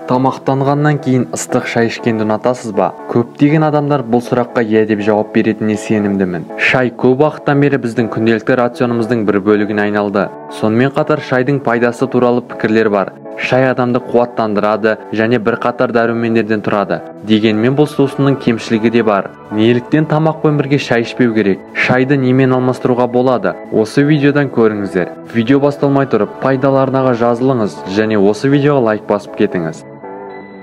Тамақтанғаннан кейін ыстық шай ішкенді ұнатасыз ба? Көптеген адамдар бұл сұраққа иә деп жауап беретініне сенімдімін. Шай көп уақыттан бері біздің күнделікті рационымыздың бір бөлігіне айналды. Сонымен қатар шайдың пайдасы туралы пікірлер бар. Шай адамды қуаттандырады және бірқатар дәрумендерден тұрады. Дегенмен бұл сусынның кемшілігі де бар. Неліктен тамақпен бірге шай ішпеу керек? Шайды немен алмастыруға болады? Осы видеодан көріңіздер. Видео басталмай тұрып, пайдалы арнаға жазылыңыз және осы видеоға лайк басып кетіңіз.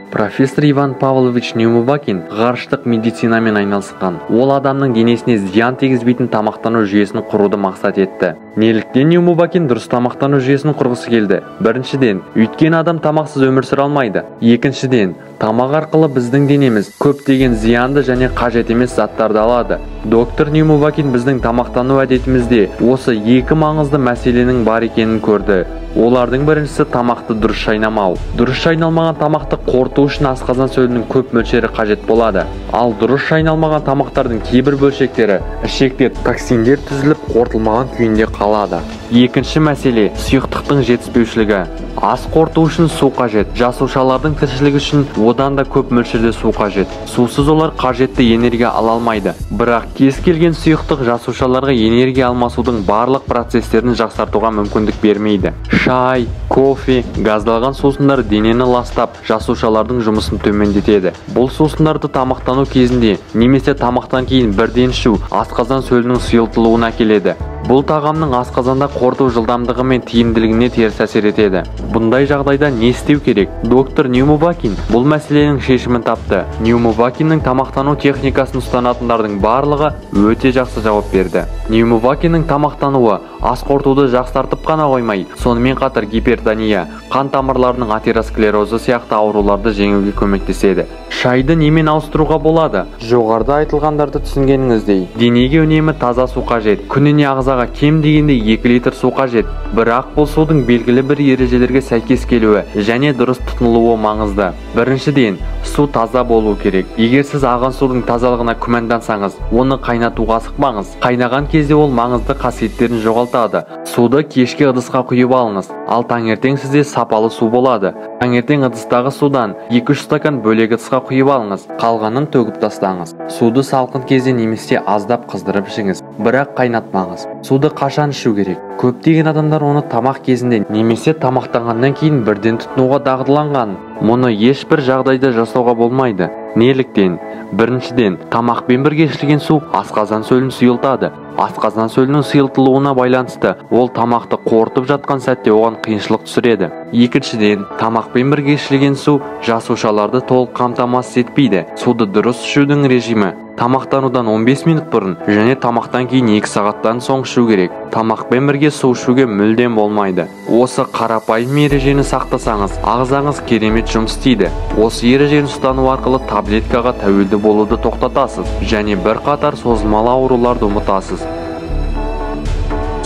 Профессор Иван Павлович Неумывакин ғарыштық медицинамен айналысқан. Ол адамның денесіне зиян тигізбейтін тамақтану жүйесін құруды мақсат етті. Неліктен Неумывакин дұрыс тамақтану жүйесін құрғысы келді? Біріншіден, өйткені адам тамақсыз өмір сүре алмайды. Екіншіден, тамақ арқылы біздің денеміз көптеген зиянды және қажет емес заттарды алады. Доктор Неумывакин біздің тамақтану әдетімізде осы екі маңызды мәселенің бар екенін көрді. Олардың біріншісі тамақты дұрыс шайнамау. Дұрыс шайналмаған тамақты қорыту үшін асқазан сөлінің көп мөлшері қажет болады. Ал дұрыс шайналмаған тамақтардың кейбір бөлшектері ішекте токсиндер түзіліп қорытылмаған күйінде қалады. Екінші мәселе сұйықтықтың жетіспеушілігі. Ас қорыту үшін су қажет. Жасушалардың тіршілігі үшін одан да көп мөлшерде су қажет. Сусыз олар қажетті энергия ала алмайды. Бірақ кез келген сұйықтық жасушаларға энергия алмасудың барлық процестерін жақсартуға мүмкіндік бермейді. Шай, кофе, газдалған сусындар денені ластап, жасушалардың жұмысын төмендетеді. Бұл сусындарды тамақтану кезінде немесе тамақтан кейін бірден ішу асқазан сөлінің сұйылтылуына әкеледі. Бұл тағамның асқазанда қорыту жылдамдығы мен тиімділігіне теріс әсер етеді. Бұндай жағдайда не істеу керек? Доктор Неумывакин бұл мәселенің шешімін тапты. Неумывакиннің тамақтану техникасын ұстанатындардың барлығы өте жақсы жауап берді. Неумывакиннің тамақтануы ас қорытуды жақсартып қана қоймай, сонымен қатар гипертония, қан тамырларының атеросклерозы сияқты ауруларды жеңуге көмектеседі. Шайды немен ауыстыруға болады? Жоғарыда айтылғандарды түсінгеніңіздей, денеге үнемі таза су қажет. Күніне ағзаға кем дегенде 2 литр су қажет. Бірақ бұл судың белгілі бір ережелерге сәйкес келуі және дұрыс тұтынылуы маңызды. Біріншіден, су таза болу керек. Егер сіз ағын судың тазалығына күмәндансаңыз, оны қайнатуға асықпаңыз. Қайнаған кезде ол маңызды қасиеттерін жоғалтады. Суды кешке ыдысқа құйып алыңыз, ал таңертең сізде сапалы су болады. Таңертең ыдыстағы судан 2-3 стакан бөлек ыдысқа құйып алыңыз, қалғанын төгіп тастаңыз. Суды салқын кезде немесе аздап қыздырып ішіңіз, бірақ қайнатпаңыз. Суды қашан ішу керек? Көптеген адамдар оны тамақ кезінде немесе тамақтанғаннан кейін бірден тұтынуға дағдыланған. Мұны ешбір жағдайда жасауға болмайды. Неліктен? Біріншіден, тамақпен бірге ішілген су асқазан сөлін сұйылтады. Асқазан сөлінің сұйылтылуына байланысты ол тамақты қорытып жатқан сәтте оған қиыншылық түсіреді. Екіншіден, тамақпен бірге ішілген су жасушаларды толық қамтамасыз етпейді. Суды дұрыс ішудің режимі: тамақтанудан 15 минут бұрын және тамақтан кейін 2 сағаттан соң ішу керек. Тамақпен бірге су ішуге мүлдем болмайды. Осы қарапайым ережені сақтасаңыз, ағзаңыз керемет жұмыс істейді. Осы ережені ұстану арқылы таблеткаға тәуелді болуды тоқтатасыз және бірқатар созылмалы ауруларды ұмытасыз.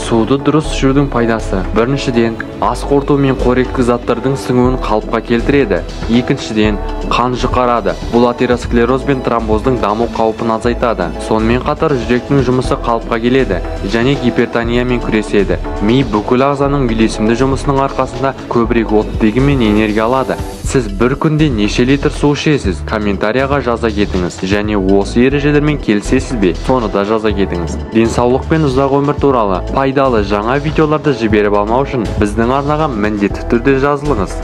Суды дұрыс ішудің пайдасы: біріншіден, ас қорыту мен қоректік заттардың сіңуін қалыпқа келтіреді. Екіншіден, қан жұқарады. Бұл атеросклероз бен тромбоздың даму қаупін азайтады. Сонымен қатар жүректің жұмысы қалыпқа келеді және гипертониямен күреседі. Ми бүкіл ағзаның үйлесімді жұмысының арқасында көбірек оттегі мен энергия алады. Сіз бір күнде неше литр су ішесіз? Комментарияға жаза кетіңіз. Және осы ережелермен келісесіз бе? Соны да жаза кетіңіз. Денсаулық пен ұзақ өмір туралы пайдалы жаңа видеоларды жіберіп алмау үшін біздің арнаға міндетті түрде жазылыңыз.